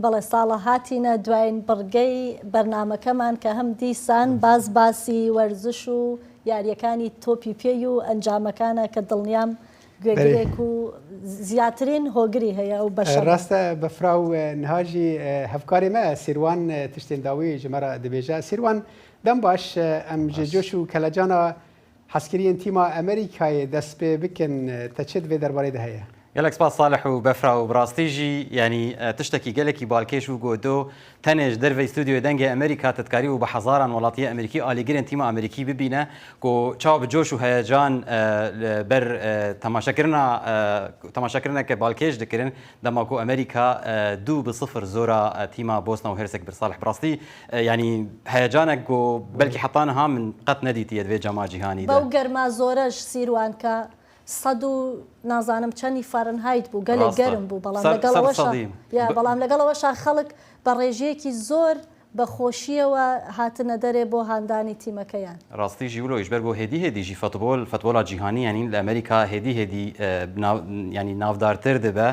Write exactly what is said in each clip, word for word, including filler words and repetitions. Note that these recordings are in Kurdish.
بەڵێ ساڵە، هاتینە دوایین بڕگەی بەرنمەکەمان کە هەم دیسان باز باسی وەرزش و یاریەکانی تۆپی پێی و ئەنجامەکانە کە دڵنیام گوێگرێک و زیاترین هۆگری هەیە و بەشە. ڕاستە بەفرا و نهاژی هەفکارێ مە سیروان تشتێن داوی ژمارە دەبێژە سیروان دەم باش ئەم ژێ جۆش و کەلەجانا حەسکرین تیما ئەمریکایێ دەست پێ بکن، تە چێت vê derbarê de heye؟ Gelek spas Salih û Befra û bi rastî jî, yanî, e, tiştekî gelekî balkêş û ku tu tenê ji derveyî stûdyoyê Dengê Amerîka tu dikarî û bi hezaran welatiyê Amerîkî alîgirên tîma Amerîkî bibîne ku çawa bi coş û heyecan, e, li ber, e, temaşekirina, e, temaşekirineke balkêş dikirin, dema ku Amerîka, e, du bi sifir zora, e, tîma Bosna û Hersek bir. Salih, bi rastî, e, yanî heyecanek ku belkî heta niha min qet nedîtiye di vê cema cîhanî de. بەو گەرما زۆرەش سیروان کە سەد و نازانم چەندی فارنهایت بوو، گەلێک Rast e. گەرم بوو، بەڵام Ser, لەگەڵ ser ئەوەشا، sedî. Ya, Bi- بەڵام لەگەڵ ئەوەشا خەڵک بە ڕێژەیەکی زۆر بە خۆشیەوە هاتنە دەرێ بۆ هاندانی تیمەکەیان. Rastî jî wilo, ji ber ku hêdî hêdî jî futbol, futbola cîhanî, yanî li Amerîka hêdî hêdî, e, nav, yanî navdartir dibe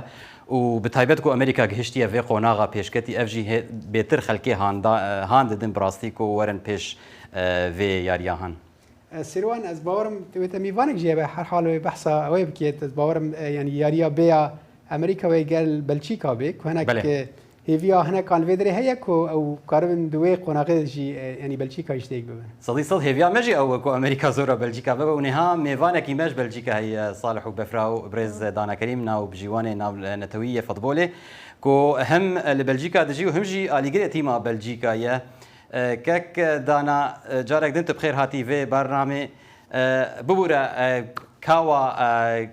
û bi taybet ku Amerîka gihiştiye vê qonaxa pêşketî, ev jî hê, bêtir xelkê handa, e, han didin bi rastî ku werin pêş, e, vê yariya han. E, Sirwan, ez bawerim tu wê te mîvanek jî hebe, her hal wê behsa wê bikêt. Ez bawerim, e, yanî yariya bê ya Amerîka wê gel Belçîka bê, ku hinek, Belê. e, hêviya hinekan vê derê heye ku ew karibin di wê qonaxê jî, e, yanî Belçîka jî têk bibin. Sedî sed hêviya me jî ew e ku Amerîka zora Belçîka bibe û niha mêvanekî me ji Belçîka heye, Salih û Befra û birêz Dana Kerîm, nav bijîwanê nav netewî yê futbolê, ku hem li Belçîka dijî û hem jî alîgirê tîma Belçîka ye. E, kek Dana, e, carek din tu bi xêr hatî vê bernamê. E, bibûre, e, kawa, e,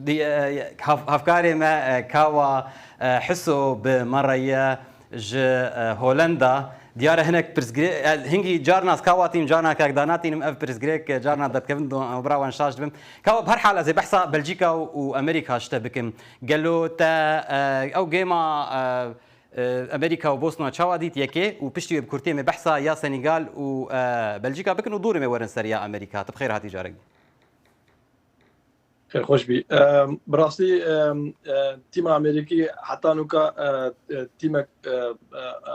di, e, hav-, hevkarê me, e, kawa, e, Hiso bi me re ye ji, e, Holenda. Diyar e hinek pirsgirê-, e, hingî carna ez kawa tînim, carna kek Dana tînim, ev pirsgirêk, e, carna derdikevin do-, bira wan şaş dibim. Kawa, bi her hal ez ê behsa Belçîka û, û Amerîka ji te bikim. Gelo te, e, ew gêma, e, e, Amerîka û Bosna çawa dît yekê û piştî wê bi kurtî em ê behsa ya Senîgal û, e, Belçîka bikin û dûrê me werin ser ya Amerîka. Tu bi xêr hatî carek din. Xêr xweş bî. Em, bi rastî, em, e, tîma Amerîkî heta nûka, e, e, tîmek, e, e,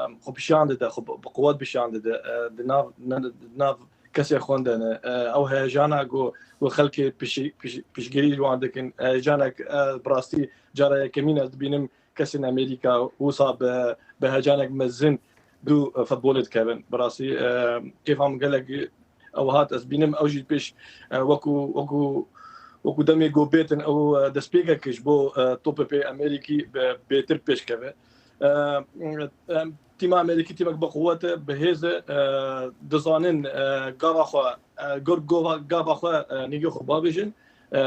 em, xwe pişan dide, xwe bi, bi quwet pişan dide. E, di nav, ne, di nav kesê xwe de ne. E, ew heyecana ku, ku xelkê pişi-, pişi-, piştgirî ji wan dikin. Heyecanek, e, bi rastî cara yekemîn ez dibînim kesên Amerîka wisa bi, bi heyecanek mezin dû, e, futbolê dikevin. Bi rastî, e, kêfa min gelek ew hat ez bînim, ew jî pêş, e, wekû, wekû, wekû demê ku bêtin ew, e, destpêkek ji bo, e, topê pê Amerîkî bi bêtir pêş keve. E, e, tîma Amerîkî tîmek bi quwet e, bi hêz e, e, dizanin, e, gava xwe, e, gur gova, gava xwe, e, nîgê xwe bavêjin. E,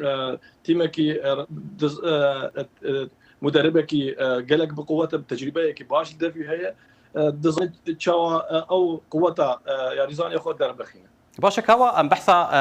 e, tîmekî, e, diz-, e, e, e, muderibekî, e, gelek bi quwet e, bi tecrîbeyekî baş li devî heye. E, dizanî çawa, e, ew quweta, e, yarîzanê xwe derbixîne. Baş e, kawa em behsa, e,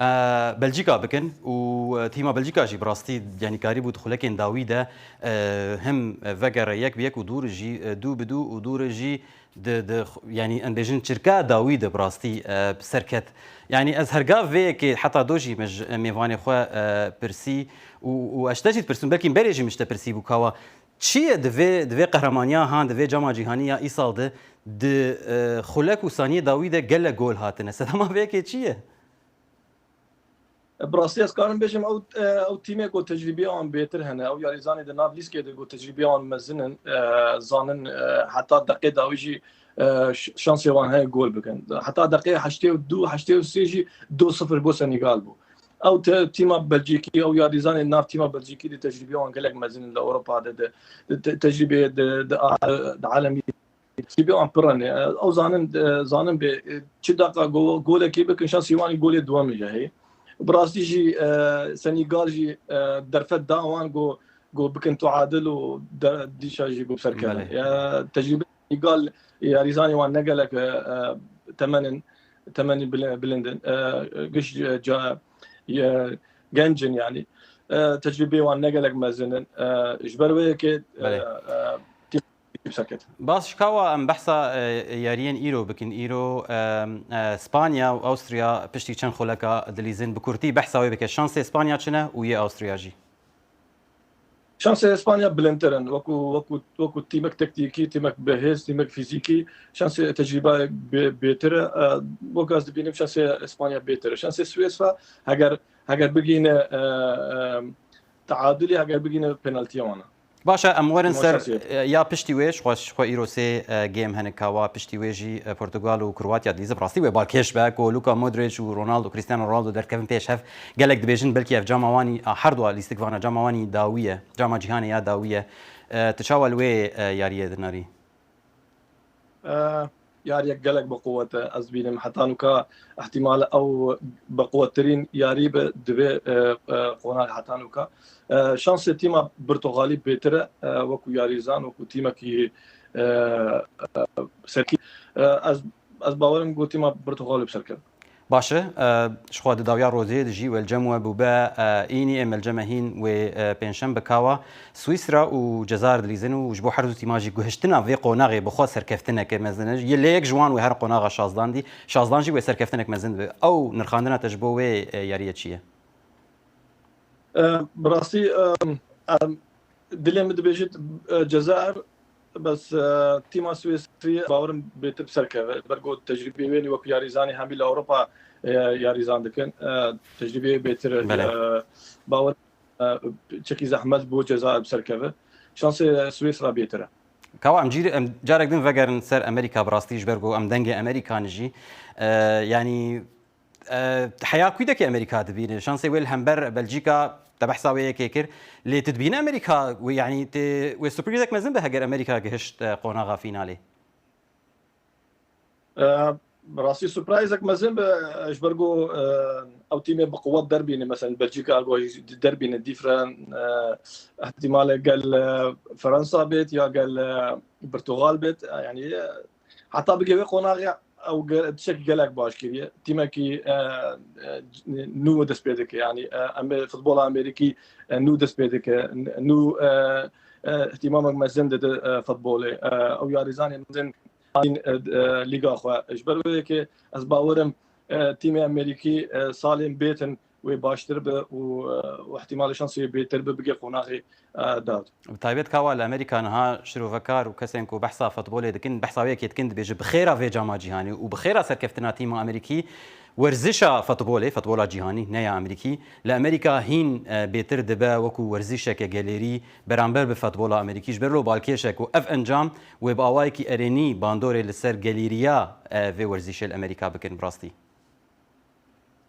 e, Belcîka bikin û, e, tîma Belcîka jî bi rastî, yanî karîbû di xulekên dawî de, e, him vegere yek bi yek û dû re jî, e, dû bi dû û dû re jî di, di, yanî em bêjin çirka dawî de bi rastî, e, bi ser ket. Yanî ez hergav vê yekê heta do jî me ji mêvanê xwe, e, pirsî û, û ez ji te jî dipirsim, belkî berê jî min ji te pirsî bû kawa. Çi ye di vê, di vê qehremaniya han, di vê cema cîhanî ya îsal de, di, e, xulek û saniyê dawî de gelek gol hatine? Sedema vê yekê çi ye? Bi rastî ez karim bêjim, ew, e, ew tîmê ku tecrîbê wan bêtir hene, ew yarîzanê di nav lîskê de ku tecrîbê wan mezin in, e, zanin, e, heta deqê dawî jî, e, ş-, şansê wan heye gol bikin. Heta deqê heştê û du, heştê û sê jî du sifir bo Senegal bû. Ew te-, tîma Belcîkî, ew yarîzanê nav tîma Belcîkî de tecrîbê wan gelek mezin in li Ewropa de, de, de te-, tecrîbê de, de, de alemî. Tecrîbê wan pir in. Ew zanin, e, zanin bê, e, çi deqa go-, golekê bikin, şansî wan golê duwemê jî heye. Bi rastî jî, e, Senîgal jî, e, derfet da wan go-, go bikin tuadil û de-, dîşa jî go serkevin. Belê. E, tecrîbe Senîgal, yarîzanê wan ne gelek, e, e, temen in, temenî bile-, bilind in. E, giş, e, ca-, e, genc in yanî. E, tecrîbê wan ne gelek mezin in. E, ji ber wê yekê, e, Belê. e, Bas, ji kawa em behsa, e, yariyên îro bikin. Îro, e, e, Spanya û Awstriya piştî çend xuleka dilîzin. Bi kurtî behsa wê bike. Şansê Spanya çi ne û yê Awstriya jî? Şansê Espanya bilindtir in. Wekû, wekû, wekû tîmek tektîkî, tîmek bi hêz, tîmek fîzîkî, şansê tecrîbayek bê-, bêtir e. E, wek ez dibînim, şansê Espanya bêtir e. Şansê Swêsra, heger, heger bigihîne, e, e, teadulê, heger bigihîne penaltiya wan e. Baş e, em werin ser, e, ya piştî wê, ji xwe, ji xwe îro sê, e, game hene kawa, piştî wê jî, e, Portugal û Kroatya dilîze. Bi rastî wê balkêş be ku Luka Modric û Ronaldo, Cristiano Ronaldo derkevin pêş hev. Gelek dibêjin, belkî ev cama wan î, a, her dua lîstik vana cama wan î dawî ye. Cama cîhanê ya dawî ye. E, tu çawa li wê, e, yariyê dinarî? E, yariyek gelek bi quwet e. Ez dibînim heta nûka ihtimal ew bi quwettirîn yarî bi di vê, e, e, qonaxê heta nûka. E, şansê tîma Portugalî bêtir e, e, wekû yarîzan, wekû tîmekî, e, e, serkî. E, ez, ez bawerim ku tîma Portugalî bi ser kevin. Baş e, e, ji xwe di dawiya rojê de jî welcem we bûbe, e, înî ê melceme hîn wê, e, pêncşem bi kawa Swîsra û Cezayir dilîzin û ji bo her du tîma jî guhiştina vê qonaxê bi xwe serkeftineke mezin e. Yê lê yek ji wan wê her qonaxa şazdan dî, şazdan jî wê serkeftinek mezin dibe. Ew nirxandina te ji bo wê, e, yariyê çi ye? E, bi rastî, e, em, dilê min dibêjit, e, Cezayir, bes, e, tîma Swêsrî bawerim bêtir bi ser keve. Ber ku tecrîbê wê wekî yarîzanî hemî li Ewropa, e, yarîzan dikin. E, tecrîbê wê bêtir e. Belê. E, bawer, e, çekî zehmet bo Cezayir bi ser keve. Şansê Swêsra bêtir e. Kawa em cîr-, em carek din vegerin ser Amerîka bi rastî ji ber ku em dengê Amerîkan jî, e, yanî, e, heya kûdekê Amerîka dibîne. Şansê wê li hember Belcîka te behsa wê yekê kir. Lê tu dibîne Amerîka wê, yanî tê wê surprîzek mezin be heger Amerîka gihişt, e, qonaxa fînalê? E, bi rastî surprizek mezin be, e, ji ber ku, e, ew tîmê bi quwet derbîne, mesela Belcîka go derbîne dîfren, e, ihtimale gel, e, Fransa bêt ya gel, e, Portugal bêt, e, yanî, e, heta bigê wê qonaxê ew ge-, tiştekî gelek baş kiriye. Tîmekî, e, e, nû dest pê dike, yanî, e, em ê futbola Amerîkî, e, nû dest pê dike, n-, nû, e, e, îhtîmamek mezin dide, e, futbolê. E, ew yarîzanê mezin Hîn, e, e, lîga xwe. Ji ber wê yekê ez bawerim, e, tîmê Amerîkî, e, salên bêtin wê baştir be û, e, û ihtimalê şansê wê bêtir be bigê qonaxê, e, dawî. Bi taybet kawa li Amerîka niha şirovekar û kesên ku behsa futbolê dikin, behsa wê yekê dikin, dibêje bi xêra vê cama cîhanê û bi xêra serkeftina tîma Amerîkî, werzişa futbolê, futbola cîhanî, ne ya Amerîkî, li Amerîka hîn, e, bêtir dibe wekû werzişeke gelêrî beramber bi futbola Amerîkî. Ji ber lo balkêş e ku ev encam wê bi awayekî erênî bandorê li ser gelêriya, e, vê werzîşê li Amerîka bikin bi rastî.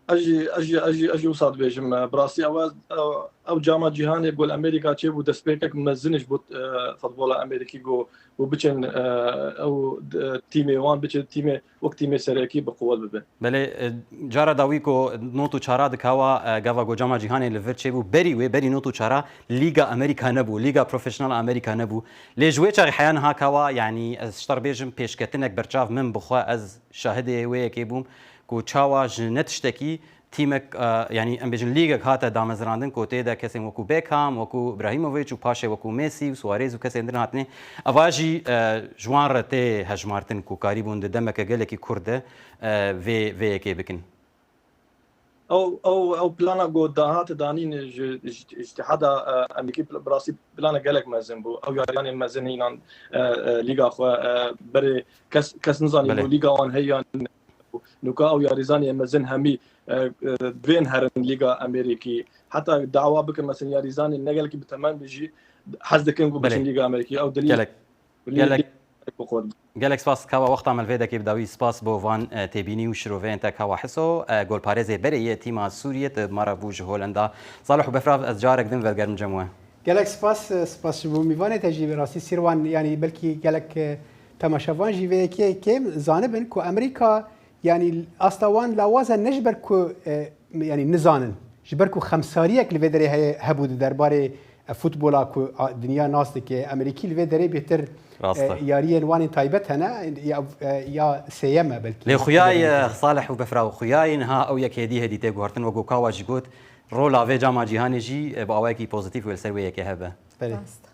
Ez jî, ez jî, ez jî, ez jî wisa dibêjim. E, bi rastî ew, ew, ew cama cîhanê ku li Amerîka çêbû destpêkek mezin ji bo, e, futbola Amerîkî ku û biçin, e, ew, e, tîmê wan biçin tîmê, wek tîmê serekî bi quwet bibin. Belê, e, cara dawî ku not û çara dikawa, e, gava ku cama cîhanê li vir çêbû, berî wê, berî not û çara Lîga Amerîka nebû, Lîga Profesyonel Amerîka nebû. Lê ji wê çaxê heya niha kawa, yanî ez ji te re bêjim, pêşketinek berçav min bi xwe, ez şahidê wê yekê bûm ku çawa ji ne tiştekî tîmek, e, yanî em bêjin lîgek hate damezrandin ku tê de kesên wekû Beckham, wekû Ibrahimovic û paşê wekû Messi û Suarez û kesên din hatine. Eva jî, e, ji wan re tê hejmartin ku karîbûn di demeke gelekî kurt de, e, vê, vê yekê bikin. Ew, ew, ew plana ku dahate danîn ji, ji, Îtihada, e, Amerîkî pl-, bi rastî plana gelek mezin bû. Ew yarîyanên mezin hînan, e, e, lîga xwe, e, berê kes, kes nizanî Belê. bû lîga wan heye yan ne. Nûka ew yarîzanê mezin hemî, e, e, divên herin Lîga Amerîkî. Heta dawa bikin, mesela yarîzanê ne gelekî bi temen be jî hez dikin ku biçin Belê. Lîga Amerîkî. Ew dilî Gelek, dilî gelek, bi xwe. Gelek spas kawa wexta me li vê dekê bi dawî spas bo van, e, têbînî û şiroveyên te kawa Hiso, e, golparêzê berê yê tîma Sûriyê te bi me re bû ji Holenda. Salih û Befrav ez carek din vegerim cem we. Gelek spas, e, spas ji bo mîvanê te jî bi rastî Sîrwan, yanî belkî gelek, e, temaşevan jî vê yekê kêm zanibin ku Amerîka Yanî asta wan lawaz e ne ji ber ku, e, yanî nizanin. Ji ber ku xemsariyek li vê derê heye, hebû di derbarê, e, futbola ku, a, dinya nas dike. Amerîkî li vê derê bêhtir, Rast e, e. yariyên wan ên taybet hene, ya, e, ya sêyem e belkî. Lê xuyayê, e, Salih û Befra û xuyayê niha ew yek hêdî hêdî tê guhertin wek ku Kawa jî got, rola vê cama cîhanê jî, e, bi awayekî pozîtîf wê li ser wê yekê hebe. Belê. Rast.